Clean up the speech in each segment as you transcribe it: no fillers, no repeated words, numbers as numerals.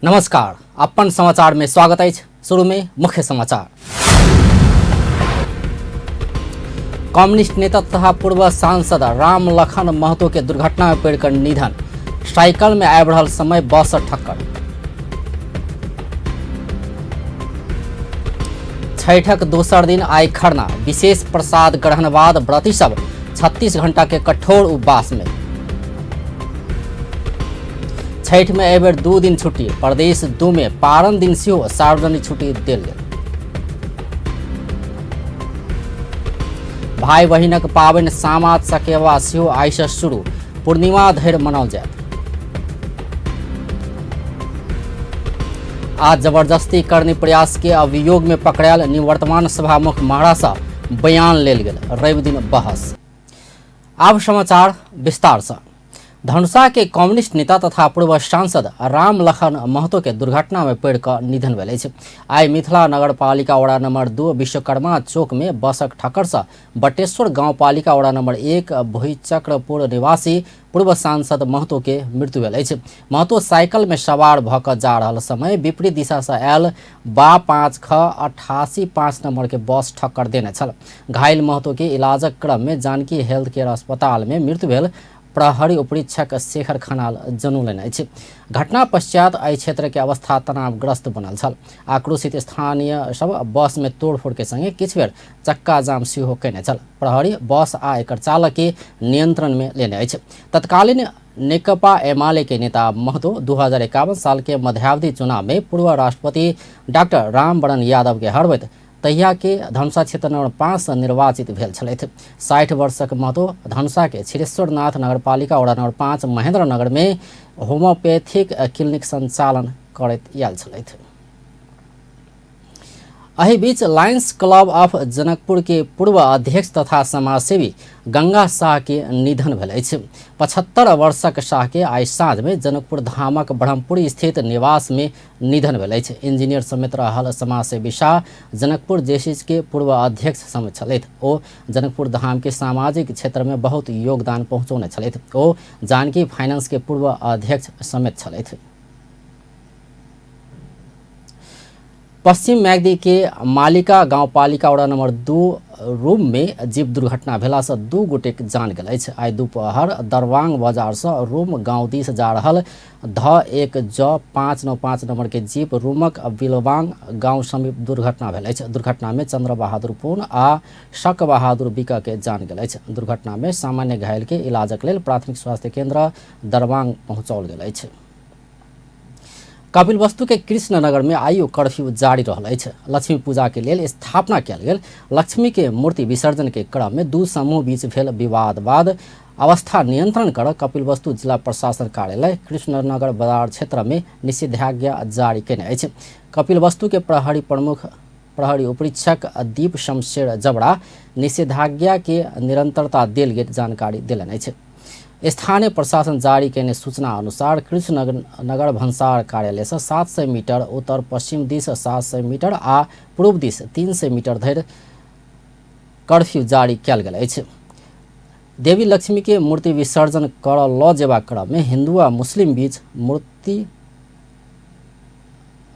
नमस्कार, अपन समाचार में स्वागत अछि। शुरू में मुख्य समाचार। कम्युनिस्ट नेता तथा पूर्व सांसद राम लखन महतो के दुर्घटना में पड़िकर निधन। साइकिल में आबि रहल समय बस से ठक्कर। छठक दोसर दिन आइ खरना, विशेष प्रसाद ग्रहण बाद व्रती सब 36 घंटा के कठोर उपवास में। छठ में एहि बेर 2 दिन छुट्टी, प्रदेश 2 में पारण दिन सेहो सार्वजनिक छुट्टी देल गेल। भाई बहिनक पाबनि सामा चकेवा सेहो आइ से शुरू, पूर्णिमा धरि मनाओल जायत। आज जबरदस्ती करने प्रयास के अभियोग में पकड़ायल निवर्तमान सभामुख महरा से बयान लेल गेल, रवि दिन बहस। आब समाचार विस्तार से। धनुषा के कम्युनिस्ट नेता तथा पूर्व सांसद राम लखन महतो के दुर्घटना में पड़ि कऽ निधन भेल अछि। आइ मिथिला नगरपालिका वडा नंबर 2 विश्वकर्मा चौक में बसक ठक्कर से बटेश्वर गांवपालिका वडा नंबर 1 भुईचक्रपुर निवासी पूर्व सांसद महतो के मृत्यु भेल अछि। महतो साइकिल में सवार भऽ कऽ जा रहल समय विपरीत दिशा से आयल बा 5 ख 88 5 नंबर के बस ठक्कर देने छल। घायल महतो के इलाजक क्रम में जानकी हेल्थ केयर अस्पताल में मृत्यु भेल प्रहरी उपरीक्षक शेखर खनाल जनौलनि अछि। घटना पश्चात एहि क्षेत्र के अवस्था तनावग्रस्त बनल छल। आक्रोशित स्थानीय सब बस में तोड़फोड़ के संगे किछु बेर चक्का जाम सेहो कयने छल। प्रहरी बस आ एकर चालक के नियंत्रण में लेने अछि। तत्कालीन नेकपा एमाले के नेता महतो 2051 साल के मध्यावधि चुनाव में पूर्व राष्ट्रपति डॉक्टर रामवरण यादव के हरबैत तहिया के धनुषा क्षेत्र नंबर 5 से निर्वाचित भेल छलथि। 60 वर्षक महतो धनुषा के क्षीरेश्वरनाथ नगरपालिका वडा नंबर 5 महेंद्र नगर में होम्योपैथिक क्लिनिक संचालन करैत आयल छलथि। एहि बीच लायंस क्लब ऑफ जनकपुर के पूर्व अध्यक्ष तथा समाजसेवी गंगा शाह के निधन भेल अछि। 75 वर्षक शाह के आइ साँझ में जनकपुर धामक ब्रह्मपुरी स्थित निवास में निधन भेल अछि। इंजीनियर समेत रहल समाजसेवी शाह जनकपुर जेसीज के पूर्व अध्यक्ष समेत छलथि। ओ जनकपुर धाम के सामाजिक क्षेत्र में बहुत योगदान पहुँचौने छलथि। ओ जानकी फाइनेंस के पूर्व अध्यक्ष समेत छलथि। पश्चिम मैगदी के मालिका गांवपालिका वडा नंबर 2 रूम में जीप दुर्घटना भेला से 2 गोटेक जान गेल अछि। आइ दुपहर दरवांग बाजार से रूम गांव दिस जा रहल ध 1 ज 5 9 5 नंबर के जीप रूमक बिलवांग गांव समीप दुर्घटना भेल अछि। दुर्घटना में चंद्र बहादुर पुन आ शक बहादुर बिका के जान गेल अछि। दुर्घटना में सामान्य घायल के इलाजक लेल प्राथमिक स्वास्थ्य केंद्र दरवांग पहुंचाओल गेल अछि। कपिलवस्तु के कृष्णनगर में आइयो कर्फ्यू जारी रहल अछि। लक्ष्मी पूजा के लेल स्थापना कयल गेल लक्ष्मी के मूर्ति विसर्जन के क्रम में 2 समूह बीच भेल विवाद बाद अवस्था नियंत्रण कर कपिलवस्तु जिला प्रशासन कार्यालय कृष्णनगर बाजार क्षेत्र में निषेधाज्ञा जारी कयने अछि। कपिलवस्तु के प्रहरी प्रमुख प्रहरी उपरीक्षक दीप शमशेर जबड़ा निषेधाज्ञा के निरंतरता देल गेल जानकारी देलनि अछि। स्थानीय प्रशासन जारी कयने सूचना अनुसार कृष्णनगर नगर भन्सार कार्यालय से 700 मीटर उत्तर पश्चिम दिस 700 मीटर आ पूर्व दिस 300 मीटर धरि कर्फ्यू जारी कयल गेल अछि। देवी लक्ष्मी के मूर्ति विसर्जन कर लऽ जेबाक क्रम में हिंदू आ मुस्लिम बीच मूर्ति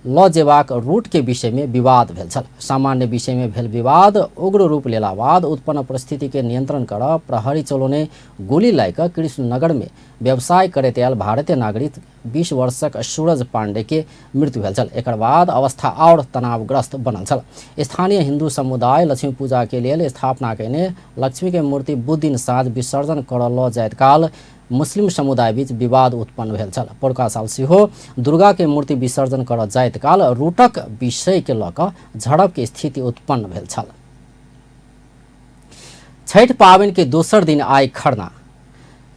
लऽ जेबाक रूट के विषय में विवाद भेल छल। सामान्य विषय में भेल विवाद उग्र रूप लेला बाद उत्पन्न परिस्थिति के नियंत्रण कर प्रहरी चलौने गोली लाइ कऽ कृष्णनगर में व्यवसाय करैत आयल भारतीय नागरिक 20 वर्षक सूरज पांडे के मृत्यु भेल छल। एकर बाद अवस्था और तनावग्रस्त बनल छल। स्थानीय हिंदू समुदाय लक्ष्मी पूजा के लेल स्थापना कयने लक्ष्मी के मूर्ति बुध दिन साँझ विसर्जन कर लऽ जाइत काल मुस्लिम समुदाय बीच विवाद उत्पन्न भेल छल। पौरका साल सेहो दुर्गा के मूर्ति विसर्जन कर जाइत काल रूटक विषय के लऽ कऽ झड़प के स्थिति उत्पन्न भेल छल। छठि पाबनि के दोसर दिन आइ खरना।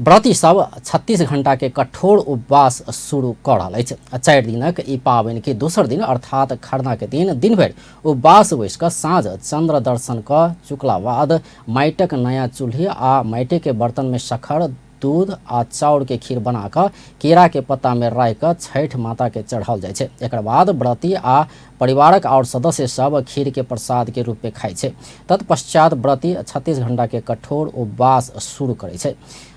व्रती सब 36 घंटा के कठोर उपवास शुरू कऽ रहल अछि। 4 दिनक ई पाबनि के दोसर दिन अर्थात खरना के दिन दिन भरि उपवास बैस कऽ साँझ चंद्र दर्शन कऽ चुकला बाद माटिक नया चूल्ही आ माटि के बर्तन में शक्कर, दूध आ चाउर के खीर बना कऽ केरा के पत्ता में राखि कऽ छठि माता के चढ़ाओल जाइ छै। एकर बाद व्रती आ परिवारक और सदस्य सब खीर के प्रसाद के रूप में खाइ छै। तत्पश्चात व्रती 36 घंटा के कठोर उपवास शुरू करै छै।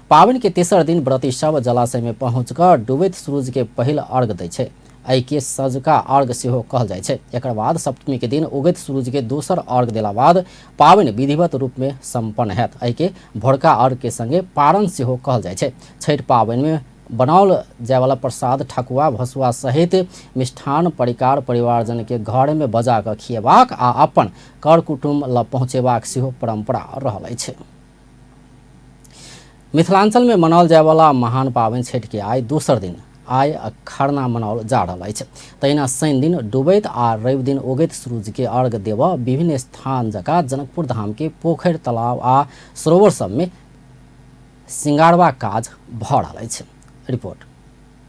पाबनि के तेसर दिन व्रती सब जलाशय में पहुँच कऽ डूबैत सूरज के पहिल अर्घ दै छै। एहिके सझुका अर्घ सेहो कहल जाइ छै। एकर बाद सप्तमी के दिन उगैत सूरज के दोसर अर्घ देला बाद पाबनि विधिवत रूप में संपन्न हैत। एहिके भोरका अर्घ के संगे पारण सेहो कहल जाइ छै। छठि पाबनि में बनाओल जायवाला प्रसाद ठकुआ भसुआ सहित मिष्ठान परिकार परिवारजन के घर में बजा कऽ खिएबाक आ अपन कर कुटुम्ब लग पहुँचेबाक सेहो परंपरा रहल अछि। मिथिलांचल में मनाओल जायवाला महान पाबनि छठि के आइ दोसर दिन आइ खरना मनाओल जा रहल अछि। तहिना शनि दिन डूबैत आ रवि दिन उगैत सूरज के अर्घ देबऽ विभिन्न स्थान जकाँ जनकपुर धाम के पोखरि, तालाब आ सरोवर सब में सिंगारबाक काज भऽ रहल अछि। रिपोर्ट।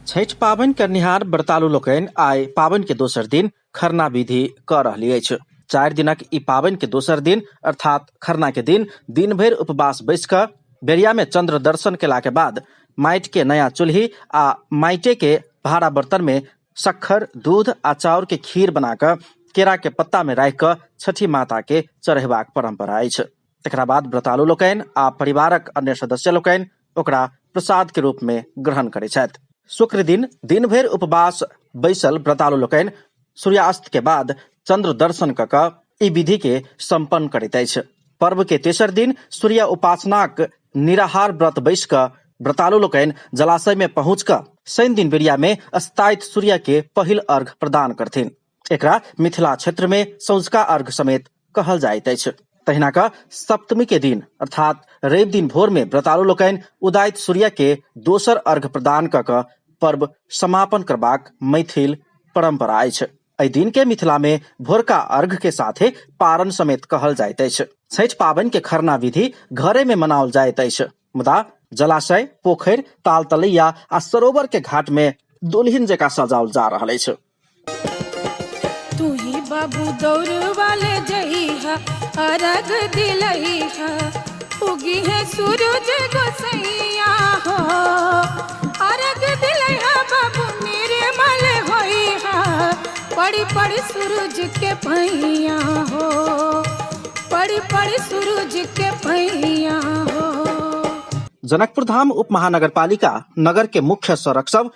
छठि पाबनि करनिहार व्रतालु लोकनि आइ पाबनि के दोसर दिन खरना विधि कऽ रहली अछि। 4 दिनक ई पाबनि के दोसर दिन अर्थात खरना के दिन दिन भरि उपवास बैस कऽ बेरिया में चंद्र दर्शन केला के बाद माटि के नया चूल्ही आ माटिे के भाड़ा बर्तन में शक्कर, दूध आ चाउर के खीर बना कऽ केरा के पत्ता में राखि कऽ छठि माता के चढ़ेबाक परंपरा अछि। तकरा बाद व्रतालु लोकनि आ परिवारक अन्य सदस्य लोकनि ओकरा प्रसाद के रूप में ग्रहण करै छथि। शुक्र दिन दिन भरि उपवास बैसल व्रतालु लोकनि सूर्यास्त के बाद चंद्र दर्शन कऽ कऽ ई विधि के संपन्न करैत अछि। पर्व के तेसर दिन सूर्य उपासनाक निराहार व्रत बैस कऽ व्रतालु लोकनि जलाशय में पहुँच कऽ शनि दिन बेरिया में अस्तायित सूर्य के पहिल अर्घ प्रदान करथिन। एकरा मिथिला क्षेत्र में सौंझका अर्घ समेत कहल जाइत अछि। तहिना कऽ सप्तमी के दिन अर्थात रवि दिन भोर में व्रतालु लोकनि उदायित सूर्य के दोसर अर्घ प्रदान कऽ कऽ पर्व समापन करबाक मैथिल परंपरा अछि। एहि दिन के मिथिला में भोरका अर्घ के साथे पारण समेत कहल जाइत अछि। छठि पाबनि के खरना विधि घरे में मनाओल जाइत अछि, मुदा जलाशय, पोखरि, ताल तलैया आ सरोवर के घाट में दुल्हिन जकाँ सजाओल जा रहल अछि। तू ही बाबू दौड़ वाले जइहा अरग दिलइहा उगी है सूरज गोसैया हो अरग दिलइहा बाबू निर्मल होइहा पड़ी पड़ी सूरज के पैया हो पड़ी पड़ी सूरज के पैया हो। जनकपुर धाम उप महानगरपालिका नगर के मुख्य सड़क सब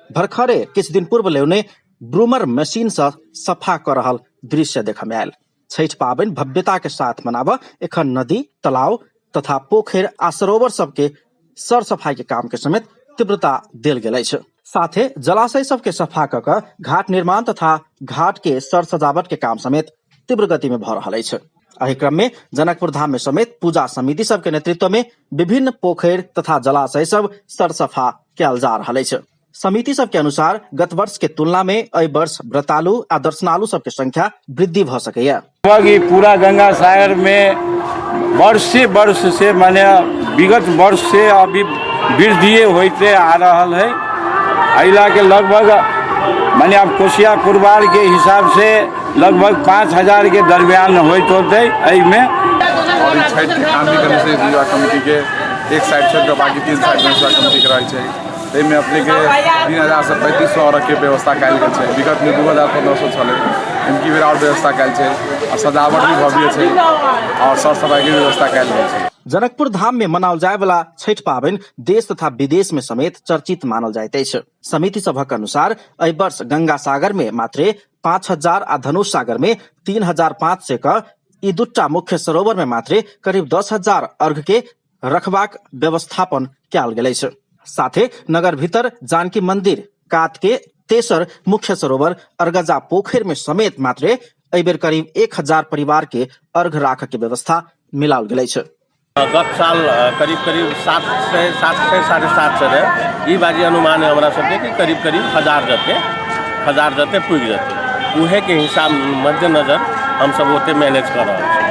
भरखरे किछु दिन पूर्व लेने ब्रूमर मशीन से सफा कर रहल दृश्य देख में आयल। छठि पाबनि भव्यता के साथ मनाबऽ एखन नदी, तालाब तथा पोखरि आ सरोवर सबके सर सफाई के काम के समेत तीव्रता देल गेल अछि। साथे जलाशय सबके सफा कऽ कऽ घाट निर्माण तथा घाट के सर सजावट के काम समेत तीव्र गति में भऽ रहल अछि। एहि क्रम में जनकपुर धाम में समेत पूजा समिति सबके नेतृत्व में विभिन्न पोखरि तथा जलाशय सब सर सफा कयल जा रहल अछि। समिति सबके अनुसार गत वर्ष के तुलना में एहि वर्ष व्रतालु आ दर्शनालु सबके संख्या वृद्धि भऽ सकैया। लगभग ई पूरा गंगा सागर में वर्षे वर्ष से माने विगत वर्ष से अभी वृद्धिए होते आ रहल है। एहि लए के लगभग माने आब कोशिया कुरबार के हिसाब से लगभग 5000 के दरमियान होइत होतै एहिमे। और ई छठि के काम भी करै छै युवा कमिटी के एक साइड छोड़ि कऽ बाकी 3 साइड युवा कमिटी के रहै छै। ताहिमे अपनेके 3000 से 3500 औरतके व्यवस्था कयल गेल छै। विगतमे 2000 1500 छलै, एमकी बेर आओर व्यवस्था कयल छै आ सजावट भी भव्य छै और सर सफाइके भी व्यवस्था कयल गेल छै। जनकपुर धाम में मनाओल जाय वाला छठि पाबनि देश तथा विदेश में समेत चर्चित मानल जाइत अछि। समिति सभक अनुसार एहि वर्ष गंगा सागर में मात्रे 5000 आ धनुष सागर में 3500 क ई दूटा मुख्य सरोवर में मात्रे करीब 10,000 अर्घ के रखबाक व्यवस्थापन कयल गेल अछि। साथे नगर भीतर जानकी मंदिर कात के तेसर मुख्य सरोवर अरगजा पोखरि में समेत मात्रे एहि बेर करीब 1000 परिवार के अर्घ राख के व्यवस्था मिलाओल गेल अछि। गत साल करीब करीब 700 750 रहे। ई बाजी अनुमान है हमरा सबके कि करीब करीब 1000 जते पुग जते। उहे के हिसाब मद्देनजर हम सब ओते मैनेज कर रहल छी।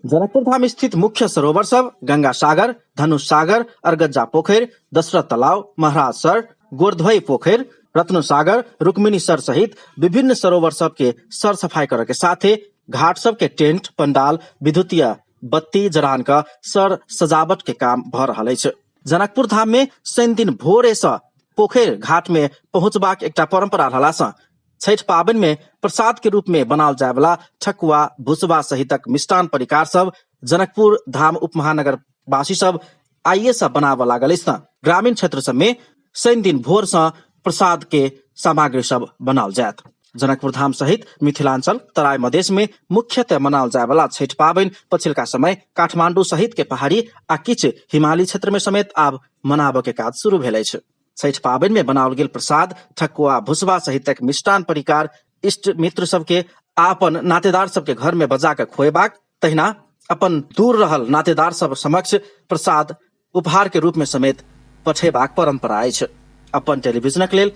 जनकपुर धाम स्थित मुख्य सरोवर सब गंगा सागर, धनुष सागर, अरगज्जा पोखरि, दशरथ तालाब, महाराज सर, गोरधोई पोखरि, रत्न सागर, रुक्मिणी सर सहित विभिन्न सरोवर सब के सर सफाई करे के साथे घाट सब के टेंट, पंडाल, विद्युतीय बत्ती जरान क सर सजावट के काम भ रहल अछि। जनकपुर धाम में शनि दिन भोरे स पोखरि घाट में पहुंचबाक एकटा परंपरा रहला स छठि पाबनि में प्रसाद के रूप में बनाओल जाय वाला ठकुआ, भुसबा सहितक मिष्टान परिकार सब जनकपुर धाम उपमहानगर वासी सब आइए से बनाबऽ लागल अछि। ग्रामीण क्षेत्र सब में शनि दिन भोर स प्रसाद के सामग्री सब बनाओल जायत। जनकपुर धाम सहित मिथिलांचल तराई मधेश में मुख्यतः मनाओल जाय वाला छठि पाबनि पछिलका समय काठमांडू सहित के पहाड़ी आ किछु हिमाली क्षेत्र में समेत आब मनाबऽ के काज शुरू भेल अछि। छठि पाबनि में बनाओल गेल प्रसाद, ठकुआ, भुसबा सहितक मिष्टान परिकार इष्ट मित्र सबके आ अपन नातेदार सबके घर में बजा के खुएबाक, तहिना अपन दूर रहल नातेदार सब समक्ष प्रसाद उपहार के रूप में समेत पठेबाक परंपरा अछि। अपन टेलीविजनक लेल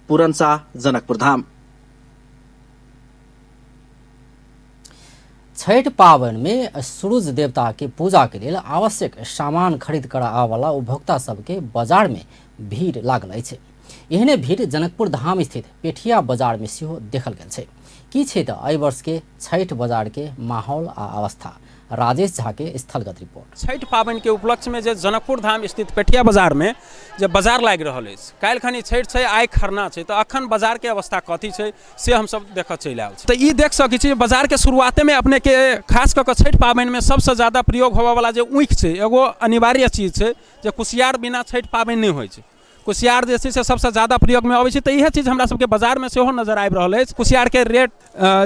पूरन शाह, जनकपुर धाम। छठि पाबनि में सूरज देवता के पूजा के लेल आवश्यक सामान खरीद कर आबऽवला उपभोक्ता सबके बाजार में भीड़ लागल अछि। एहने भीड़ जनकपुर धाम स्थित पेठिया बाजार में सेहो देखल गेल छै। की छै तऽ एहि वर्ष के छठि बाजार के माहौल आ अवस्था, राजेश झा के स्थलगत रिपोर्ट। छठि पाबनि के उपलक्ष्य में जे जनकपुर धाम स्थित पेठिया बाजार में जे बाजार लागि रहल अछि, काल्हि खनी छठि छै, आइ खरना छै, तऽ अखन बाजार के अवस्था कथी छै से हमसब देखऽ चलि आयल छी। तऽ ई देख सकै छी बाजार के शुरुआते में अपने के खास कऽ कऽ छठि पाबनि में सबसँ ज्यादा प्रयोग होबऽवला जे ऊखि छै, एगो अनिवार्य चीज छै जे कुसियार बिना छठि पाबनि नहि होइ छै। कुसियार जे छै से सबसँ ज्यादा प्रयोगमे अबै छै, तऽ इएह चीज हमरा सबके बाजारमे सेहो नजर आबि रहल अछि। कुसियारके रेट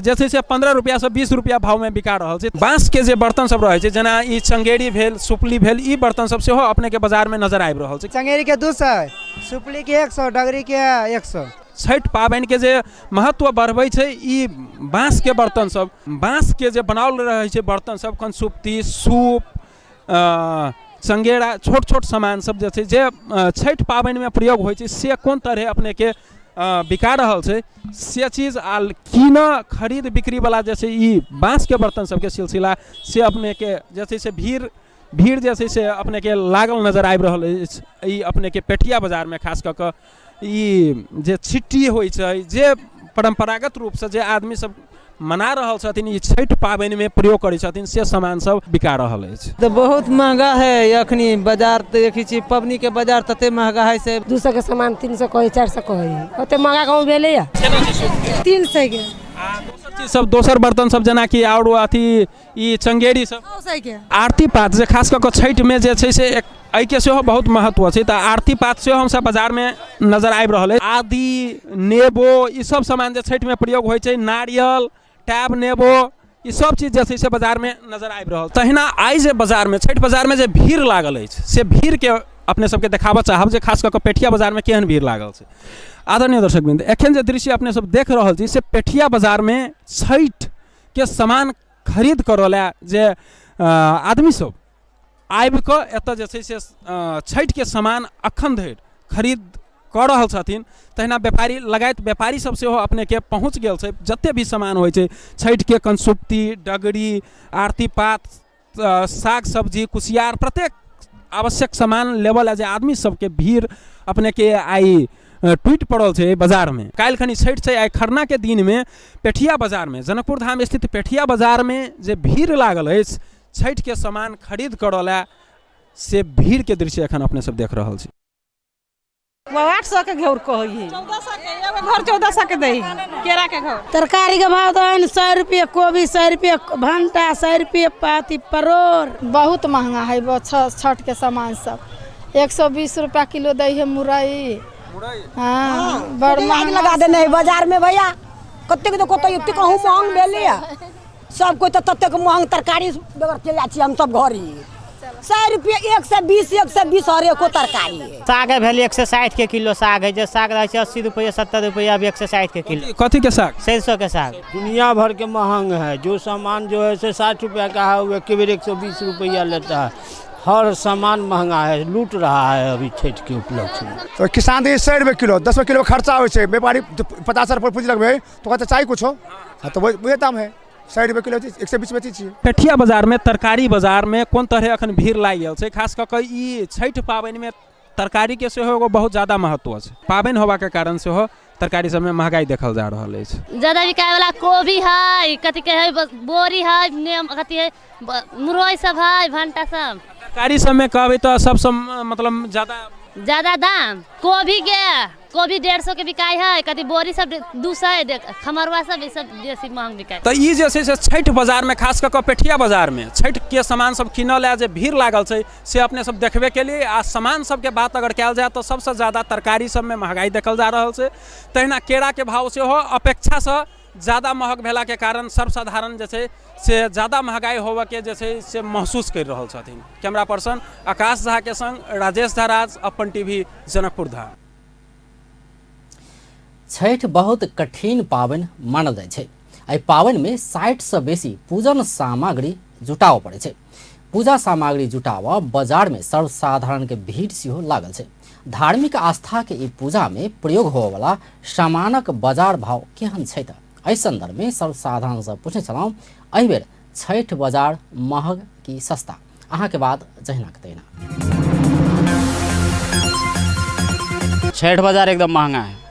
जे छै से 15 रुपैआसँ 20 रुपैआ भावमे बिका रहल छै। बाँसके जे बर्तन सब रहै छै, जेना ई चंगेरी भेल, सुपली भेल, ई बर्तन सब सेहो अपनेके बाजारमे नजर आबि रहल छै। चंगेरीके 200, सुपलीके 100, डगरीके 100। छठि पाबनिके जे महत्व बढ़बै छै ई बाँसके बर्तन सब, बाँसके जे बनाओल रहै छै बर्तन सब, कनसुप्ती, सूप, चंगेरा, छोट छोट सामान सब जे छै जे छठि पाबनिमे प्रयोग होइ छै से कोन तरहे अपनेके बिका रहल छै से चीज आ कीनऽ खरीद बिक्रीवला जे छै ई बाँसके बर्तन सबके सिलसिला से अपनेके जे छै से भीड़ जे छै से अपनेके लागल नजर आबि रहल अछि। ई अपनेके पेठिया बाजारमे खास कऽ कऽ ई जे छिट्टी होइ छै, जे परम्परागत रूपसँ जे आदमी सब मना रहल छथिन, ई छठि पाबनिमे प्रयोग करै छथिन से सामान सब बिका रहल अछि। तऽ बहुत महगा है अखनी बाजार, देखै छियै पबनीके बाजार तते महगा है से 200 के सामान 300 कहै, 400 कहै, ओते महगा कहूँ भेलैया। 300 के। आ दोसर चीज सब, दोसर बर्तन सब जेनाकि आओर अथी ई चंगेरी सब, 900 के। आरती पात जे खास कऽ कऽ छठिमे जे छै से एक एहिके सेहो बहुत महत्व छै, तऽ आरती पात सेहो हमसब बाजारमे नजर आबि रहल अछि। आदि, नेबो, ई सब सामान जे छठिमे प्रयोग होइ छै, नारियल, टैब नेबो, ई सब चीज जे छै से बाजारमे नजर आबि रहल। तहिना आइ जे बाजारमे छठि बाजारमे जे भीड़ लागल अछि से भीड़के अपने सबके देखाबऽ चाहब जे खास कऽ कऽ पेठिया बाजारमे केहन भीड़ लागल छै। आदरणीय दर्शकवृन्द, एखन जे दृश्य अपने सब देख रहल छी से पेठिया बाजारमे छठिके सामान खरीद करऽ लए जे आदमी सब आबि कऽ एतऽ जे छै से छठिके सामान अखन धरि खरीद कऽ रहल छथिन। तहिना व्यापारी लगायत व्यापारी सब सेहो अपनेके पहुँच गेल छै। जते भी सामान होइ छै छठिके, कनसुप्ती, डगरी, आरती पात, साग सब्जी, कुसियार, प्रत्येक आवश्यक सामान लेबऽ लए जे आदमी सबके भीड़ अपनेके आइ टूटि पड़ल छै एहि बाजारमे। काल्हि खनी छठि छै, आइ खरनाके दिनमे पेठिया बाजारमे, जनकपुर धाम स्थित पेठिया बाजारमे जे भीड़ लागल अछि छठिके सामान खरीद करऽ लए, से भीड़के दृश्य एखन अपने सब देख रहल छी। 800 के घौर कहै है, 1400 के एगो घर, 1400 के दै केरा के घौर। तरकारी के भाव तो 100 रुपये कोबी, 100 रुपये भंटा, 100 रुपये पाती परोर। बहुत महंगा है छठ के सामान सब, 120 रुपया किलो दै है मुरई। हाँ, बड़ महंगा लगा देने है बाजार में भैया, कतेक तो कते एते कहूँ महंग भेलैया, सब कोई तो ततेक महंग तरकारी बगैर चलि जाइ छी हम सब घर ही। 100 रुपये, 120, 120 हर एको तरकारी है। साग भेल 160 के किलो साग है, जे साग रहै छै 80 रुपये 70 रुपये, अब 160 के किलो। कथी के साग? सरिसो के साग। दुनिया भर के महंग है, जो सामान जो है से 60 रुपया का है वो एक बेर 120 रुपया लेता है। हर सामान महंगा है, लूट रहा है अभी छठ के उपलक्ष्य में। तो किसान दे 100 रुपये किलो, 10 रुपये किलो खर्चा हो है, व्यापारी 50 रुपये पूंजी लगबे तो कहते चाहिए कुछ हो, हाँ तो वही दाम है 100 रुपये किलो, 120 बेचै छियै। पेठिया बाजारमे, तरकारी बाजारमे कोन तरहे अखन भीड़ लागि गेल छै, खास कऽ कऽ ई छठि पाबनिमे तरकारीके सेहो एगो बहुत ज्यादा महत्व छै। पाबनि होबाके कारण सेहो तरकारी सबमे महगाई देखल जा रहल अछि। ज्यादा बिकाय वाला कोबी है, कथी के है, बोरी है, नेम कथी है, मुरई सब है, भंटा सब। तरकारी सबमे कहबै तऽ सबसँ मतलब ज्यादा ज्यादा दाम कोबी के, कोबी 150 के बिकाइ है, कथी बोरी सब 200, खमरुआ सब ई सब बेसी महग बिकाइ। तऽ ई जे छै से छठि बाजारमे खास कऽ कऽ पेठिया बाजारमे छठिके सामान सब कीनऽ लए जे भीड़ लागल छै से अपने सब देखबे केलियै। आ सामान सबके बात अगर कयल जाय तऽ सबसँ ज्यादा तरकारी सबमे महगाइ देखल जा रहल छै। तहिना केराके भाव सेहो अपेक्षासँ ज़्यादा महग भेलाके कारण सर्वसाधारण जे छै से ज़्यादा महगाइ होबऽके जे छै से महसूस करि रहल छथिन। कैमरा पर्सन आकाश झा के संग राजेश झा राज, अपन टीवी, जनकपुर धाम। छठि बहुत कठिन पाबनि मानल जाइ छै। एहि पाबनिमे 60 सँ बेसी पूजन सामग्री जुटाबऽ पड़ै छै। पूजा सामग्री जुटाबऽ बाजारमे सर्वसाधारणके भीड़ सेहो लागल छै। धार्मिक आस्थाके ई पूजामे प्रयोग होबऽवला सामानक बाजार भाव केहन छै तऽ एहि सन्दर्भमे सर्वसाधारणसँ पूछने छलहुँ एहि बेर छठि बाजार महग कि सस्ता। अहाँके बाद जहिना के तहिना। छठ बाजार एकदम महंगा है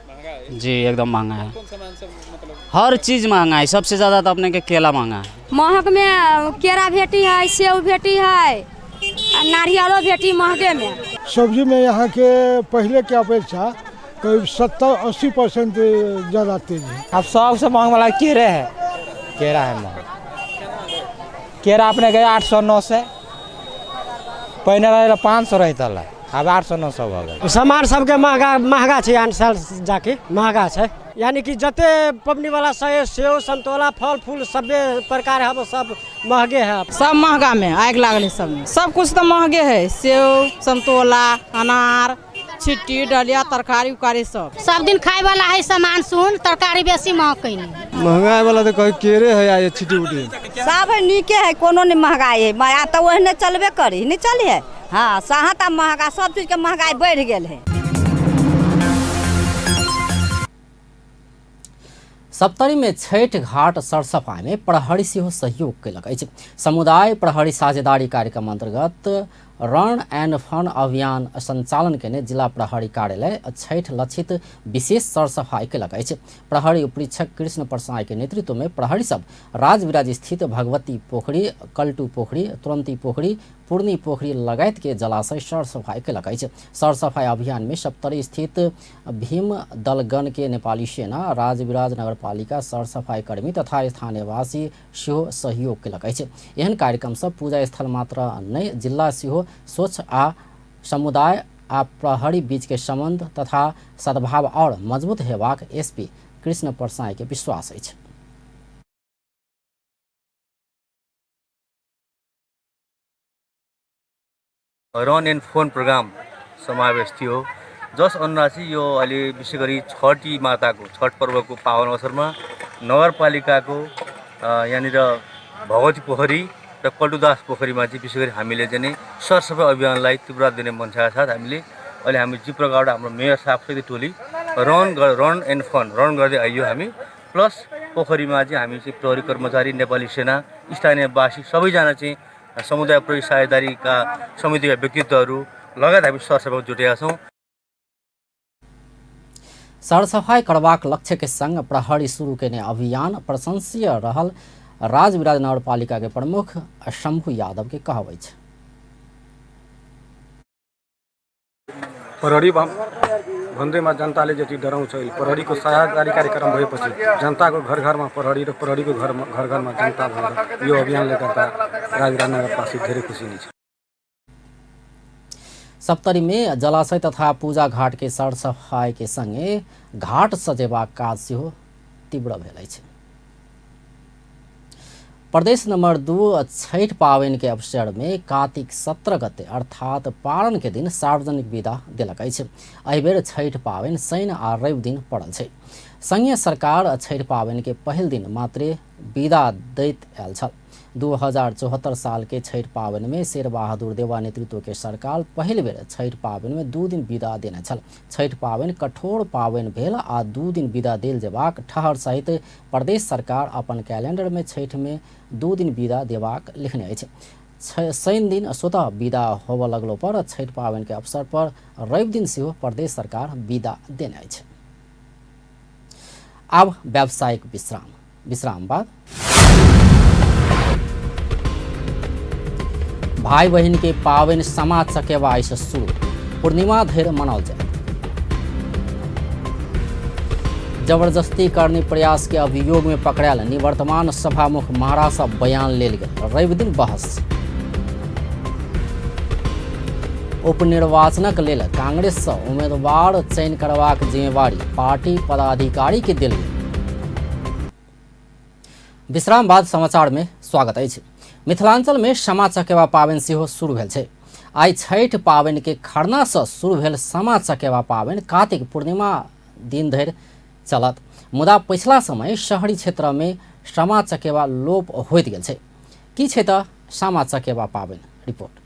जी, एकदम महंगा है। हर चीज़ महंगा है, सबसे ज़्यादा तो अपने के केला महंगा है। महग में केरा भेटी है, सेब भेटी है, नारियलो भेटी महगे में। सब्जी में यहाँ के पहले के अपेक्षा करीब 70-80% ज़्यादा तेज है। अब सबसे महंग वाला केरे है, केरा है महंग। केरा अपने गए 800-900, पहले रहे 500 रहता है, अब 800-900 भऽ गेल। सामान सबके महगा महगा छै, आन साल जाके महगा छै। यानी कि जते पबनी वाला सेब संतोला फल फूल सबे प्रकार है, सब महगे है। सब महगा में आगि लागल है, सब सब कुछ तो महगे है। सेब संतोला अनार छिट्टी डलिया तरकारी उकारी सब सब दिन खाए वाला है सामान सुन तरकारी बेसी महग कइने। महंगाई वाला तो कहीं केरे है या छिट्टी उटी सब है नीके है, कोनो नहीं महंगाई है। माया तो ओहने चलबे करी नहीं चली है। हाँ सहा महंगा सब चीज के महंगाई बढ़ गेल है। सप्तरी में छठि घाट सरसफाई में प्रहरी सेहो सहयोग कयलक अछि। समुदाय प्रहरी साझेदारी कार्यक्रम अंतर्गत रन एंड फन अभियान संचालन केने जिला प्रहरी कार्यालय छठि लक्षित विशेष सरसफाई कयलक अछि। प्रहरी उपरीक्षक कृष्ण परसाई के नेतृत्व में प्रहरी सब राजविराज स्थित भगवती पोखरी, कल्टू पोखरी, तुरंती पोखरी, पूर्णी पोखरी लगायत के जलाशय सरसफाई कयलक अछि। सरसफाई अभियान में सप्तरी स्थित भीम दलगण के नेपाली सेना, राजविराज नगरपालिका सरसफाई कर्मी तथा स्थानीयवासी सेहो सहयोग कयलक अछि। एहन कार्यक्रम सब पूजा स्थल मात्र नहि जिला सेहो स्वच्छ आ समुदाय आ प्रहरी बीच के संबंध तथा सद्भाव और मजबूत हेबाक एसपी कृष्ण परसाई के विश्वास अछि। रन एन्ड फोन प्रोग्राम समावेश थियो, जस अनुसार चाहिँ यो अहिले विशेष गरी छठी माताको छठ पर्वको पावन अवसरमा नगरपालिकाको यहाँनिर भगवती पोखरी र कल्टुदास पोखरीमा चाहिँ विशेष गरी हामीले चाहिँ नि सरसफाइ अभियानलाई तीव्रता दिने मनसाका साथ हामीले अहिले हामी जिप्रगाबाट हाम्रो मेयर साहबसहित टोली रन एन्ड फन रन गर्दै आइयो हामी। प्लस पोखरीमा चाहिँ हामी चाहिँ प्रहरी कर्मचारी, नेपाली सेना, स्थानीयवासी सबैजना चाहिँ समुदाय प्रहरी साझेदारीका समितिका व्यक्तित्वहरू लगायत हामी सरसफाइमा जुटेका छौँ। सरसफाइ करबाक लक्ष्य के संग प्रहरी शुरू केने अभियान प्रशंसनीय रहल राजविराज नगरपालिका के प्रमुख शंभू यादव के कहब अछि। प्रहरी भन्दैमा जनताले जति डराउँछ, प्रहरीको सहायताकारी कार्यक्रम भएपछि जनताको घर घरमा प्रहरी र प्रहरीको घर घरमा जनता भएर यो अभियानले गर्दा राजविराज नगरवासी धेरै खुसी नै छ। सप्तरी में जलाशय तथा पूजा घाट के सरसफाई के संगे घाट सजेबाक काज सेहो तीव्र भेल अछि। प्रदेश नंबर 2 छठ पाबनि के अवसर में कार्तिक 17 गते अर्थात पारण के दिन सार्वजनिक विदा देलक अछि। एहि बेर छठ पाबनि शनि आ रवि दिन पड़ल छै। संघीय सरकार छठ पाबनि के पहिल दिन मात्रे विदा दैत आयल छल। 2074 साल के छठ पाबनि में शेरबहादुर देवा नेतृत्व के सरकार पहिल बेर छठ पाबनि में 2 दिन विदा देने छल। छठ पाबनि कठोर पाबनि भेल आ 2 दिन विदा देल जेबाक ठहर सहित प्रदेश सरकार अपन कैलेंडर में छठ में 2 दिन विदा देबाक लिखने अछि। शनि दिन स्वतः विदा होबऽ लगलो पर छठ पाबनि के अवसर पर रवि दिन सेहो प्रदेश सरकार विदा देने अछि। आब व्यावसायिक विश्राम, विश्राम बाद भाई बहिन के पावन सामा चकेवा से शुरू, पूर्णिमा धरि मनाओल जाय। जबरदस्ती करने प्रयास के अभियोग में पकड़ायल निवर्तमान सभामुख महाराज बयान लेल गेल। रवि दिन बहस। उपनिर्वाचनक लेल कांग्रेस सँ उम्मीदवार चयन करबाक जिम्मेवारी पार्टी पदाधिकारी के देल गेल। विश्राम बाद समाचार में स्वागत अछि। मिथिलांचल में सामा चकेवा पाबनि सेहो शुरू भेल छै। आइ छठि पाबनि के खरना सँ शुरू भेल सामा चकेवा पाबनि कार्तिक पूर्णिमा दिन धरि चलत। मुदा पछिला समय शहरी क्षेत्र में सामा चकेवा लोप होइत गेल छै। की छै तऽ सामा चकेवा पाबनि? रिपोर्ट।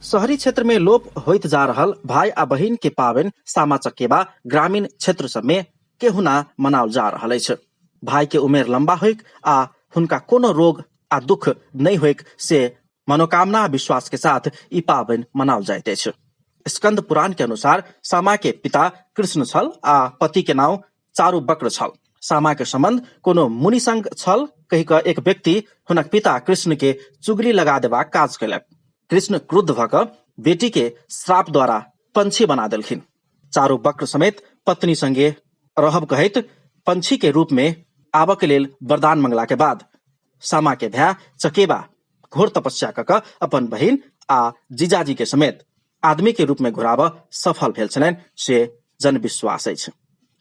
शहरी क्षेत्र में लोप होइत जा रहल भाई आ बहिन के पाबनि सामा चकेवा ग्रामीण क्षेत्र सब में केहुना मनाओल जा रहल अछि। भाई के उमेर लंबा होइक आ हुनका कोनो रोग आ दुख नहीं होइक से मनोकामना आ विश्वास के साथ ई पाबनि मनाओल जाइत अछि। स्कंद पुराण के अनुसार सामा के पिता कृष्ण छल आ पति के नाम चारु बक्र छल। सामा के संबंध कोनो मुनि संग छल कहि कऽ एक व्यक्ति हुनक पिता कृष्ण के चुगली लगा देबाक काज कयलक। कृष्ण क्रुद्ध भऽ कऽ बेटी के श्राप द्वारा पंछी बना देलखिन। चारु बक्र समेत पत्नी संगे रहब कहैत पंछी के रूप में आबऽ के लेल वरदान मंगला के बाद सामा के भाय चकेबा घोर तपस्या कऽ कऽ अपन बहिन आ जीजाजी के समेत आदमी के रूप में घुराबऽ सफल भेल छलनि से जनविश्वास अछि।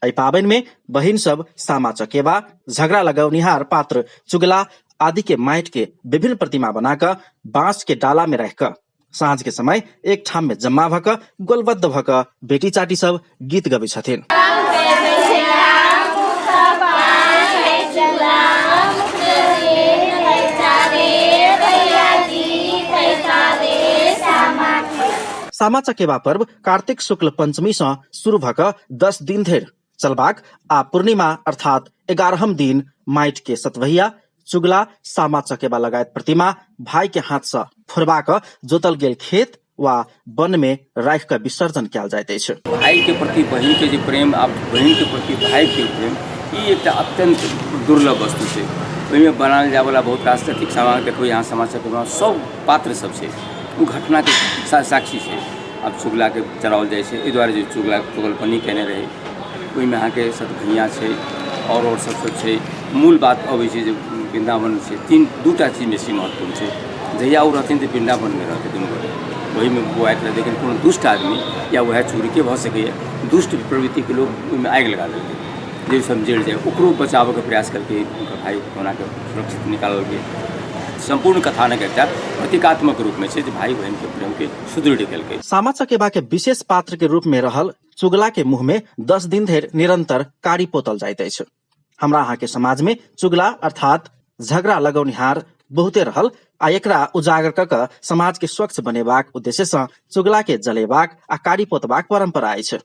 एहि पाबनि में बहिन सब सामा चकेबा, झगड़ा लगौनिहार पात्र चुगला आदि के माटि के विभिन्न प्रतिमा बना कऽ बांस के डाला में राखि कऽ साँझ के समय एक ठाम में जमा भऽ कऽ गोलबद्ध भऽ कऽ बेटी चाटी सब गीत गबै छथिन। सामा चकेबा पर्व कार्तिक शुक्ल पंचमी सँ शुरू भऽ कऽ 10 दिन धरि चलबाक आ पूर्णिमा अर्थात 11म दिन माटि के सतवहिया, चुगला, सामा चकेबा लगायत प्रतिमा भाई के हाथ सँ फोड़बा कऽ जोतल गेल खेत वा वन में राखि कऽ विसर्जन कयल जाइत अछि। भाई के प्रति बहिन के जे प्रेम आ बहिन के प्रति भाई के प्रेम, ई एकटा अत्यंत दुर्लभ वस्तु छै। ओहिमे बनायल जायवला बहुत रास अथी सामान देखबै अहाँ, सामा चकेबा सब पात्र सब छै, ओ घटनाके साक्षी छै। आब चुगलाके जराओल जाइ छै एहि दुआरे जे चुगला चुगलपनी कयने रहै। ओहिमे अहाँके सतभैया छै आओर सब सब छै। मूल बात अबै छै जे वृन्दावन छै, 2टा चीज बेसी महत्वपूर्ण छै। जहिया ओ रहथिन तऽ वृन्दावनमे रहतै दुनू गोटे, ओहिमे बौआइत रहै। लेकिन कोनो दुष्ट आदमी या वएह चोरीके भऽ सकैए, दुष्ट प्रवृत्तिके लोक ओहिमे आगि लगा देलकै, जाहिसँ जरि जाय। ओकरो बचाबऽके प्रयास केलकै हुनकर भाय, कोनाके सुरक्षित निकाललकै। सम्पूर्ण कथानक एकटा प्रतीकात्मक रूपमे छै जे भाई बहिनके प्रेमके सुदृढ़ केलकै। सामा चकेबा के विशेष पात्र के रूप में रहल चुगला के मुँह में 10 दिन धरि निरंतर कारी पोतल जाइत अछि। हमरा अहाँ के समाज में चुगला अर्थात झगड़ा लगौनिहार बहुते रहल आ एकरा उजागर कऽ कऽ समाज के स्वच्छ बनेबाक उद्देश्य सँ चुगला के जलेबाक आ कारी पोतबाक परंपरा अछि।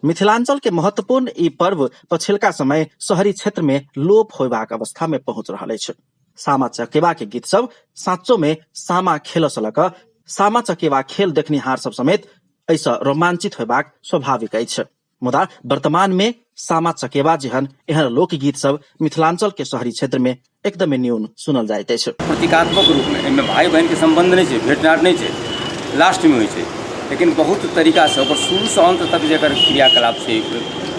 मिथिलांचल के महत्वपूर्ण ई पर्व पछिलका समय शहरी क्षेत्र में लोप होयबाक अवस्था में पहुंच रहल अछि। सामा चकेबा के गीत सब साँचो में सामा खेल सँ लऽ कऽ सामा चकेबा खेल देखनिहार सब समेत एहिसँ रोमांचित होयबाक स्वाभाविक अछि। मुदा वर्तमान में सामा चकेबा जेहन एहन लोकगीत सब मिथिलांचल के शहरी क्षेत्र में एकदमे न्यून सुनल जाइत अछि। प्रतीकात्मक रूप में एहिमे भाई बहिन के संबंध नहीं छै, भेंटघाट नहीं छै, लास्ट में होइ छै, लेकिन बहुत तरीकासँ ओकर शुरूसँ अन्त तक जे एकर क्रियाकलाप छै,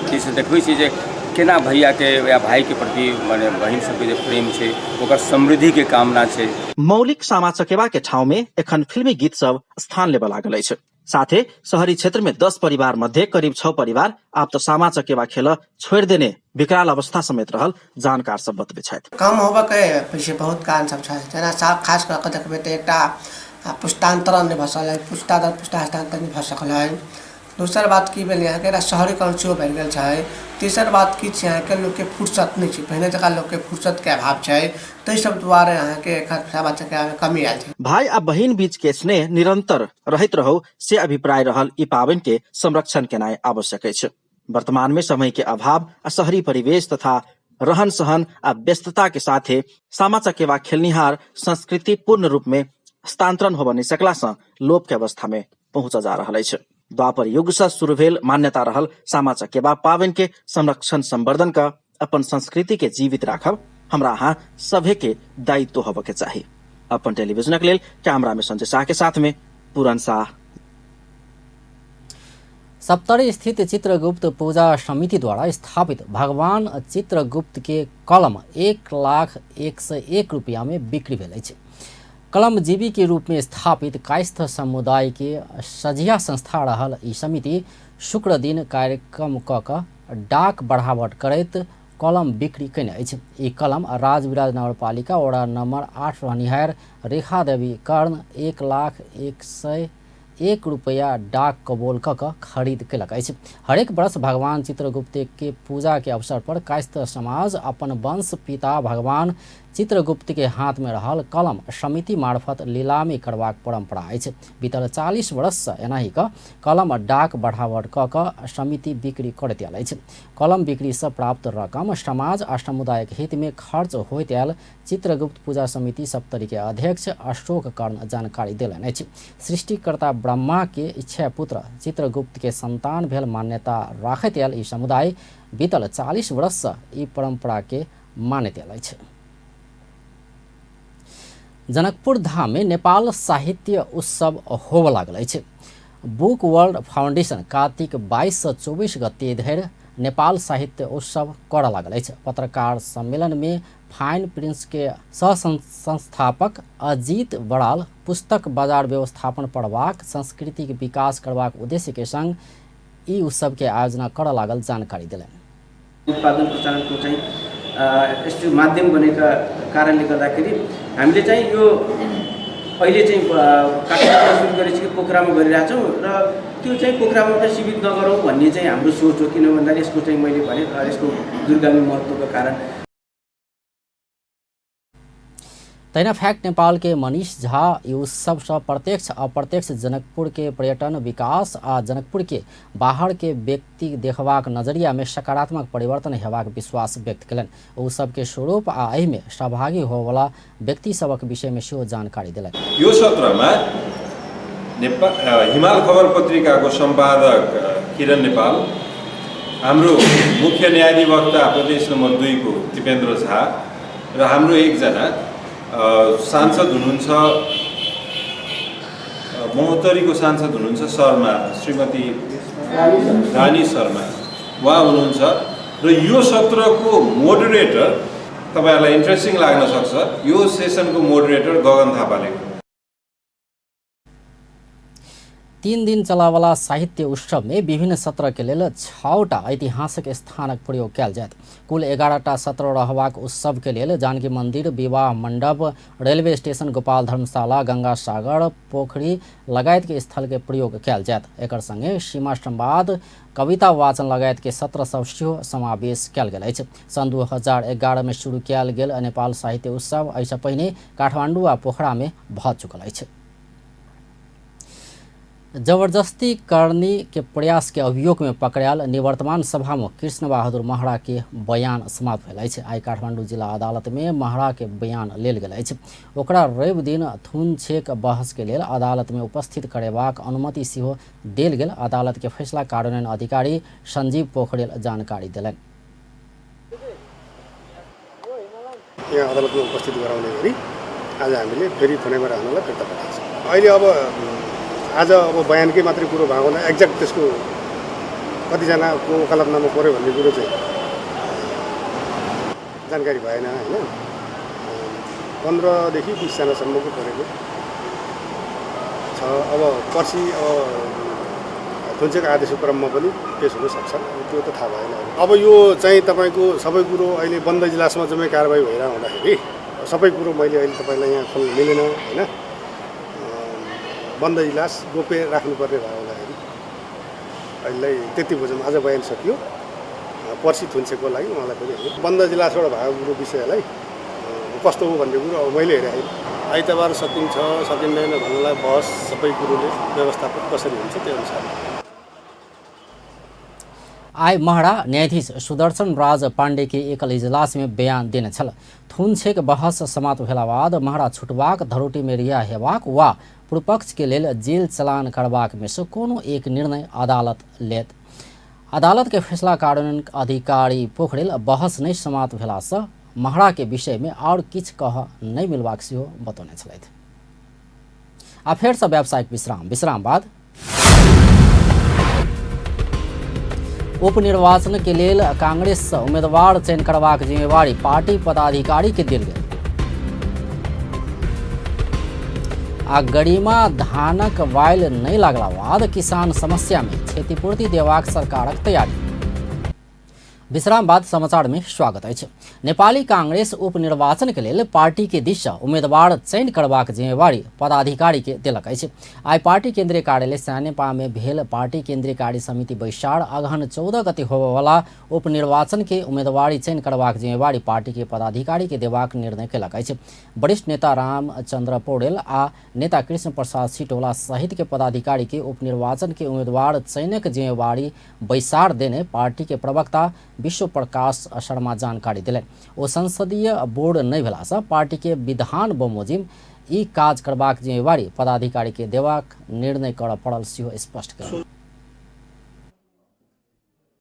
जाहिसँ देखबै छै जे केना भैयाके या भाईके प्रति माने बहिन सबके जे प्रेम छै, ओकर समृद्धिके कामना छै। मौलिक सामा चकेबा के ठाउँ में एखन फिल्मी गीत सब स्थान लेबऽ लागल अछि। साथे शहरी क्षेत्र में 10 परिवार मध्ये करीब 6 परिवार आब तऽ सामा चकेबा खेल छोड़ि देने विकराल अवस्था समेत रहल जानकार सब बतबै छथि। कम होबऽके पीछे बहुत कारण सब छै, जेना खास कऽ कऽ देखबै तऽ एकटा पुस्तान्तरण नहि भऽ सकल है, पुस्ता दर पुस्ता हस्तान्तरण नहि भऽ सकल है। दोसर बात की भेलै अहाँके एकटा शहरीकरण सेहो बढ़ि गेल छै। तेसर बात की छै अहाँके लोकके फुर्सत नहि छै, पहिने जकाँ लोकके फुर्सतके अभाव छै, ताहि सब दुआरे अहाँके एखन सामा चकेबामे कमी आयल छै। भाई आ बहिन बीच के स्नेह निरंतर रहैत रहौ से अभिप्राय रहल ई पाबनि के संरक्षण केनाइ आवश्यक अछि। वर्तमान में समय के अभाव आ शहरी परिवेश तथा रहन सहन आ व्यस्तता के साथे सामा चकेबा खेलनिहार संस्कृति पूर्ण रूप में हस्तांतरण होबऽ नहि सकला सँ लोप के अवस्था में पहुँचऽ जा रहल अछि। द्वापर युग सँ शुरू भेल मान्यता रहल सामा चकेबा पाबनि के संरक्षण संवर्धन क अपन संस्कृति के जीवित राखब हमरा अहाँ सभे के दायित्व होबऽ के चाही। अपन टेलीविजनक लेल कैमरा में संजय शाह के साथ में पूरन शाह। सप्तरी स्थित चित्रगुप्त पूजा समिति द्वारा स्थापित भगवान चित्रगुप्त के कलम 1,00,101 रुपया में बिक्री भेल अछि। कलमजीवी के रूप में स्थापित कायस्थ समुदाय के सझिया संस्था रहल ई समिति शुक्र दिन कार्यक्रम क क डाक बढ़ावट करैत कलम बिक्री कयने अछि। ई कलम राजविराज नगरपालिका वडा नम्बर 8 रहनिहार रेखा देवी कर्ण 1,00,101 रुपया डाक कबोल क क खरीद कयलक अछि। हरेक वर्ष भगवान चित्रगुप्त के पूजा के अवसर पर कायस्थ समाज अपन वंश पिता भगवान चित्रगुप्त के हाथ में रहल कलम समिति मार्फत लीलामी करबाक परंपरा अछि। बीतल 40 वर्ष से एनाही क कलम डाक बढ़ावट क क समिति बिक्री करैत आयल अछि। कलम बिक्री से प्राप्त रकम समाज आ समुदायक हित में खर्च होइत आयल चित्रगुप्त पूजा समिति सप्तरी के अध्यक्ष अशोक कर्ण जानकारी देलनि अछि। सृष्टिकर्ता ब्रह्मा के इच्छा पुत्र चित्रगुप्त के संतान भेल मान्यता राखैत आयल ई समुदाय बीतल 40 वर्ष से ई परंपरा के मानैत आयल अछि। जनकपुर धाम में नेपाल साहित्य उत्सव होबऽ लागल अछि। बुक वर्ल्ड फाउंडेशन कार्तिक 22 से 24 गते धरि नेपाल साहित्य उत्सव करऽ लागल अछि। पत्रकार सम्मेलन में फाइन प्रिंस के सह संस्थापक अजीत बराल पुस्तक बाजार व्यवस्थापन पढ़बाक सांस्कृतिक विकास करबाक उद्देश्य के संग ई उत्सव के आयोजना करऽ लागल जानकारी देलनि। उत्पादन प्रसारणको चाहिँ यस्तो माध्यम बनेका कारणले गर्दाखेरि हामीले चाहिँ यो अहिले चाहिँ काठमाडौँमा सुरु गरेपछि पोखरामा गरिरहेछौँ र त्यो चाहिँ पोखरामा मात्रै सीमित नगरौँ भन्ने चाहिँ हाम्रो सोच हो। किन भन्दाखेरि यसको चाहिँ मैले भने यसको दूरगामी महत्त्वको कारण। तहिना फैक्ट नेपाल के मनीष झा ई उत्सव से प्रत्यक्ष अप्रत्यक्ष जनकपुर के पर्यटन विकास आ जनकपुर के बाहर के व्यक्ति देखबाक नजरिया में सकारात्मक परिवर्तन हेबाक विश्वास व्यक्त कयलनि। उत्सव के स्वरूप आ एहि में सहभागी होवला व्यक्ति सबक विषय में सेहो जानकारी देलनि। यो सत्रमा हिमाल खबर पत्रिकाको सम्पादक किरण नेपाल, हाम्रो मुख्य न्यायाधिवक्ता प्रदेश नम्बर 2 को दिपेन्द्र झा र हाम्रो एकजना सांसद हुनुहुन्छ, महोत्तरीको सांसद हुनुहुन्छ शर्मा, श्रीमती रानी शर्मा उहाँ हुनुहुन्छ। र यो सत्रको मोडरेटर तपाईहरुलाई इन्ट्रेस्टिङ लाग्न सक्छ, यो सेसनको मोडरेटर गगन थापाले। 3 दिन चलावाला साहित्य उत्सव में विभिन्न सत्र के लेल 6टा ऐतिहासिक स्थानक प्रयोग कयल जायत। कुल 11टा सत्र रहबाक उत्सव के लेल जानकी मंदिर, विवाह मंडप, रेलवे स्टेशन, गोपाल धर्मशाला, गंगा सागर, पोखरी लगायत के स्थल के प्रयोग कयल जायत। एकर संगे सीमा संवाद, कविता वाचन लगायत के सत्र सब सेहो समावेश कयल गेल अछि। सन् 2011 में शुरू कयल गेल नेपाल साहित्य उत्सव एहिसँ पहिने काठमाडौँ आ पोखरा में भऽ चुकल अछि। जबरदस्ती करने के प्रयास के अभियोग में पकड़ायल निवर्तमान सभामुख कृष्ण बहादुर महरा के बयान समाप्त भेल अछि। आइ काठमाडौँ जिला अदालत में महरा के बयान लेल गेल अछि। ओकरा रवि दिन थुनछेक बहस के लेल अदालत में उपस्थित करेबाक अनुमति सेहो देल गेल। अदालत के फैसला कार्यान्वयन अधिकारी संजीव पोखरेल जानकारी देलनि। यहाँ अदालतमा उपस्थित गराउने गरी आज हामीले फेरि थुनेमा राख्नलाई फिर्ता पठाएको छौँ। अहिले अब आज अब बयानकै मात्रै कुरो भएको हुँदा एक्ज्याक्ट त्यसको कतिजनाको वकालतनामा पऱ्यो भन्ने कुरो चाहिँ जानकारी भएन होइन। 15 देखि 20 जनासम्मको परेको छ। अब पर्सि अब थुन्सेको आदेशको क्रममा पनि पेस हुनसक्छ, त्यो त थाहा भएन। अब यो चाहिँ तपाईँको सबै कुरो अहिले बन्द इजलासमा जम्मै कारवाही भइरहेको हुँदाखेरि सबै कुरो मैले अहिले तपाईँलाई यहाँ खोल्नु मिलेन होइन। बन्द इजलास गोप्य राख्नुपर्ने भयो हुँदाखेरि अहिले त्यति बुझौँ। आज बयान सकियो, पर्सि थुन्सेको लागि उहाँलाई पनि हामी बन्द इजलासबाट भएको कुरो विषयलाई कस्तो हो भन्ने कुरो अब मैले हेरेँ। आइतबार सकिन्छ सकिँदैन भन्नलाई बहस सबै कुरोले व्यवस्थापन कसरी हुन्छ त्यो अनुसार। आइ महरा न्यायाधीश सुदर्शन राज पांडे के एकल इजलास में बयान देने छल। थुनछेक बहस समाप्त भेला बाद महरा छुटबाक, धरोटी में रिहा हेबाक वा पूर्वपक्ष के लेल जेल चलान करबाक में से कोनो एक निर्णय अदालत लेत। अदालत के फैसला कार्यान्वयन अधिकारी पोखरेल बहस नहीं समाप्त भेला से महरा के विषय में और किछु कह नहीं मिलबाक सेहो बतौने छलथि। आ फेर से व्यावसायिक विश्राम, विश्राम बाद उपनिर्वाचन के लेल कांग्रेस उम्मीदवार चयन करबाक जिम्मेवारी पार्टी पदाधिकारी के देल गेल। आ गरिमा धानक वाइल नहि लगला बाद किसान समस्या में क्षतिपूर्ति देबाक सरकारक तैयारी। विश्राम बाद समाचार में स्वागत अछि। नेपाली कांग्रेस उपनिर्वाचन के लेल पार्टी के दिस उम्मीदवार चयन करबाक जिम्मेवारी पदाधिकारी के देलक अछि। आइ पार्टी केंद्रीय कार्यालय सानेपा में भेल पार्टी केंद्रीय कार्य समिति बैसार अगहन 14 गते होबयवला उपनिर्वाचन के उम्मीदवारी चयन करबाक जिम्मेवारी पार्टी के पदाधिकारी के देबाक निर्णय केलक अछि। वरिष्ठ नेता रामचंद्र पौडेल आ नेता कृष्ण प्रसाद सिटौला सहित के पदाधिकारी के उपनिर्वाचन के उम्मीदवार चयनक जिम्मेवारी बैसार देने पार्टी के प्रवक्ता विश्व प्रकाश शर्मा जानकारी दिलनि। ओ संसदीय बोर्ड नहि भेलासँ पार्टी के विधान बमोजिम ई काज करबाक जिम्मेवारी पदाधिकारी के देबाक निर्णय करऽ पड़ल सेहो स्पष्ट कयलनि।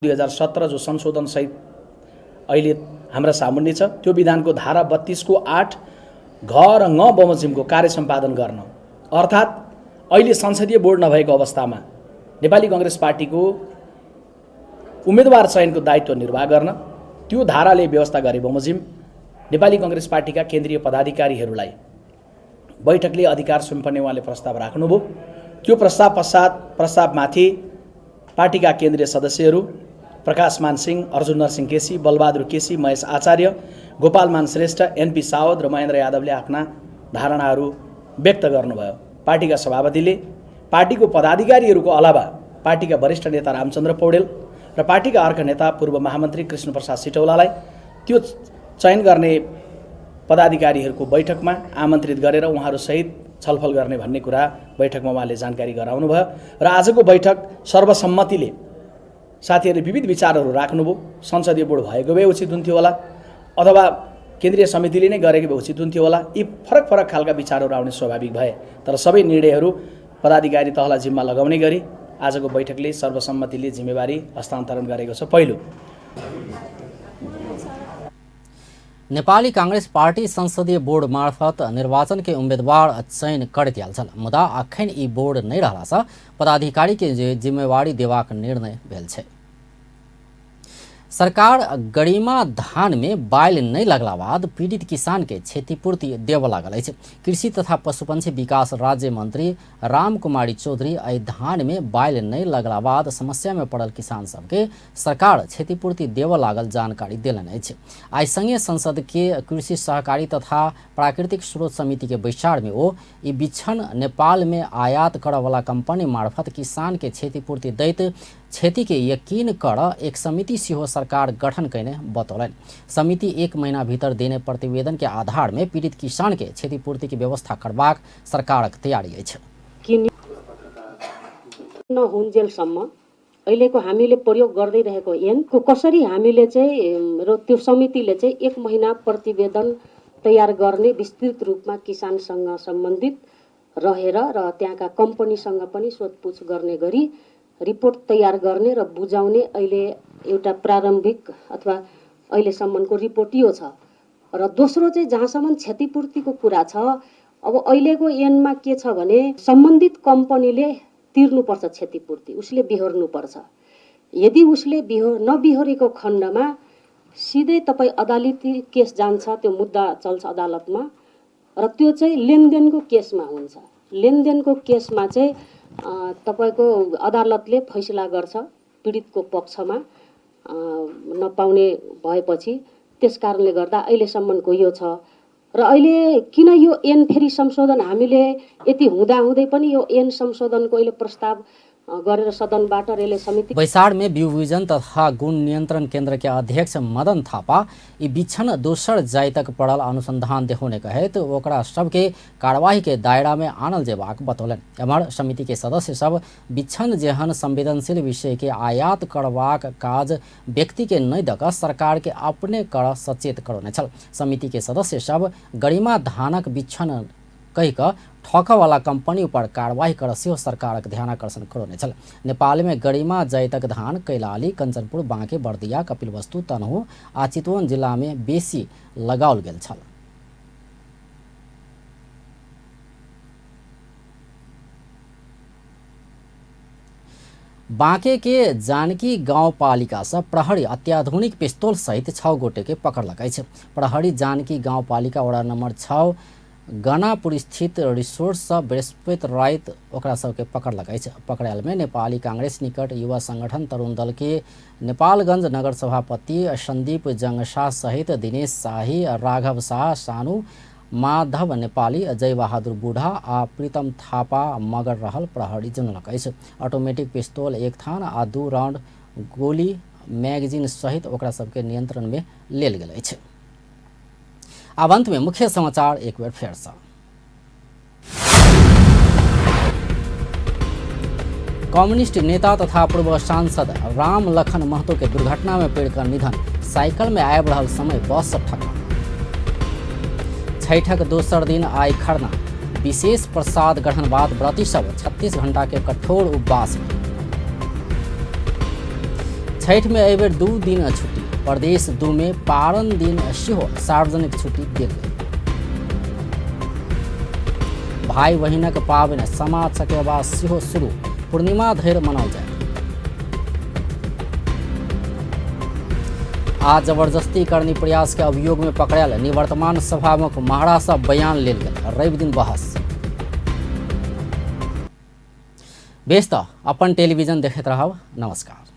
2017 जो संशोधन सहित अहिले हाम्रा सामुन्ने छ, त्यो विधानको धारा 32 को 8 घ र ङ बमोजिमको कार्य सम्पादन गर्न, अर्थात् अहिले संसदीय बोर्ड नभएको अवस्थामा नेपाली कङ्ग्रेस पार्टीको उम्मेदवार चयनको दायित्व निर्वाह गर्न त्यो धाराले व्यवस्था गरे बमोजिम नेपाली कङ्ग्रेस पार्टीका केन्द्रीय पदाधिकारीहरूलाई बैठकले अधिकार सुम्पने उहाँले प्रस्ताव राख्नुभयो। त्यो प्रस्ताव पश्चात प्रस्तावमाथि पार्टीका केन्द्रीय सदस्यहरू प्रकाशमान सिंह, अर्जुन नरसिंह केसी, बलबहादुर केसी, महेश आचार्य, गोपालमान श्रेष्ठ, एनपी सावद र महेन्द्र यादवले आफ्ना धारणाहरू व्यक्त गर्नुभयो। पार्टीका सभापतिले पार्टीको पदाधिकारीहरूको अलावा पार्टीका वरिष्ठ नेता रामचन्द्र पौडेल र पार्टीका अर्का नेता पूर्व महामन्त्री कृष्णप्रसाद सिटौलालाई त्यो चयन गर्ने पदाधिकारीहरूको बैठकमा आमन्त्रित गरेर उहाँहरूसहित छलफल गर्ने भन्ने कुरा बैठकमा उहाँले जानकारी गराउनुभयो र आजको बैठक सर्वसम्मतिले साथीहरूले विविध विचारहरू राख्नुभयो। संसदीय बोर्ड भएको भए उचित हुन्थ्यो होला अथवा केन्द्रीय समितिले नै गरेको भए उचित हुन्थ्यो होला, यी फरक फरक खालका विचारहरू आउने स्वाभाविक भए, तर सबै निर्णयहरू पदाधिकारी तहलाई जिम्मा लगाउने गरी आजको बैठकले सर्वसम्मतिले जिम्मेवारी हस्तान्तरण गरेको छ। पहिलो, नेपाली कांग्रेस पार्टी संसदीय बोर्ड मार्फत निर्वाचन के उम्मीदवार चयन करैत आयल छल, मुदा अखन ई बोर्ड नहि रहलासँ पदाधिकारी के जिम्मेवारी देबाक निर्णय भेल छै। सरकार गरिमा धान में बाइल नहि लगला बाद पीड़ित किसान के क्षतिपूर्ति देबऽ लागल अछि। कृषि तथा पशुपक्षी विकास राज्य मंत्री रामकुमारी चौधरी एहि धान में बाइल नहि लगला बाद समस्या में पड़ल किसान सबके सरकार क्षतिपूर्ति देबऽ लागल जानकारी देलनि अछि। आइ संघीय संसद के कृषि सहकारी तथा प्राकृतिक स्रोत समिति के बैसार में ओ ई बिछन नेपाल में आयात करऽवला कंपनी मार्फत किसान के क्षतिपूर्ति दैत क्षति के यकीन कर एक समिति सेहो सरकार गठन कयने बतौलनि। समिति 1 महीना भीतर देने प्रतिवेदन के आधार में पीड़ित किसान के क्षतिपूर्ति के व्यवस्था करबाक सरकारक तैयारी अछि। नहुन्जेलसम्म अहिलेको हामीले प्रयोग गर्दै रहेको ऐनको कसरी हामीले चाहिँ र त्यो समितिले चाहिँ 1 महिना प्रतिवेदन तयार गर्ने विस्तृत रूपमा किसानसँग सम्बन्धित रहेर र त्यहाँका कम्पनीसँग पनि सोधपुछ गर्ने गरी रिपोर्ट तयार गर्ने र बुझाउने अहिले एउटा प्रारम्भिक अथवा अहिलेसम्मको रिपोर्ट यो छ। र दोस्रो चाहिँ जहाँसम्म क्षतिपूर्तिको कुरा छ, अब अहिलेको ऐनमा के छ भने सम्बन्धित कम्पनीले तिर्नुपर्छ क्षतिपूर्ति, उसले बिहोर्नुपर्छ। यदि उसले नबिहोरेको खण्डमा सिधै तपाईँ अदालती केस जान्छ, त्यो मुद्दा चल्छ अदालतमा र त्यो चाहिँ लेनदेनको केसमा हुन्छ। लेनदेनको केसमा चाहिँ तपाईको अदालतले फैसला गर्छ पीडितको पक्षमा नपाउने भएपछि। त्यस कारणले गर्दा अहिलेसम्मको यो छ। र अहिले किन यो ऐन फेरि संशोधन हामीले यति हुँदाहुँदै पनि यो ऐन संशोधनको अहिले प्रस्ताव गरेर सदनबाट रेलवे समिति। बैसार में विभाजन तथा गुण नियंत्रण केंद्र के अध्यक्ष मदन थापा ई बिछन दोसर जाइतक पड़ल अनुसंधान देखौने कहैत ओकरा सबके कार्यवाही के दायरा में आनल जेबाक बतौलनि। एम्हर समिति के सदस्य सब बिछन जेहन संवेदनशील विषय के आयात करबाक काज व्यक्ति के नहि दऽ कऽ सरकार के अपने कर सचेत करौने छल। समिति के सदस्य सब गरिमा धानक बिछन कहि कऽ ठकऽवला कंपनी पर कार्रवाई कर सेहो सरकारक ध्यानाकर्षण करौने छल। नेपाल में गरिमा जैतक धान कैलाली, कंचनपुर, बांके, बर्दिया, कपिलवस्तु, तनहु आ चितवन जिला में बेसी लगाओल गेल छल। बांके के जानकी गाउँपालिका सँ प्रहरी अत्याधुनिक पिस्तौल सहित 6 गोटे के पकड़लक अछि। प्रहरी जानकी गाउँपालिका वडा नम्बर 6 गनापुर स्थित रिसोर्ट सँ बृहस्पति राति ओकरा सबके पकड़लक अछि। पकड़ायल में नेपाली कांग्रेस निकट युवा संगठन तरुण दल के नेपालगंज नगर सभापति संदीप जंगशाह सहित दिनेश शाही, राघव शाह, सानू माधव नेपाली, जय बहादुर बुढ़ा आ प्रीतम थापा मगर रहल प्रहरी जनलक अछि। ऑटोमेटिक पिस्तौल 1 थान आ 2 राउंड गोली मैगजीन सहित ओकरा सबके नियंत्रण में लेल गेल अछि। आब अंत में मुख्य समाचार एक बेर फेर सँ। कम्युनिस्ट नेता तथा पूर्व सांसद राम लखन महतो के दुर्घटना में पड़िकर निधन, साइकिल में आबि रहल समय बस से ठक्कर। छठक दोसर दिन आइ खरना, विशेष प्रसाद ग्रहण बाद व्रती सब 36 घंटा के कठोर उपवास में। छठ में एहि बेर 2 दिन छुट्टी, प्रदेश 2 में पारण दिन सेहो सार्वजनिक छुट्टी देल गेल। भाई बहिनक पाबनि सामा चकेबा सेहो शुरू, पूर्णिमा धरि मनाओल जायत। आ जबरदस्ती करनी प्रयास के अभियोग में पकड़ायल निवर्तमान सभामुख महरा सँ बयान लेल गेल, रवि दिन बहस। बेस त अपन टेलीविजन देखैत रहब। नमस्कार।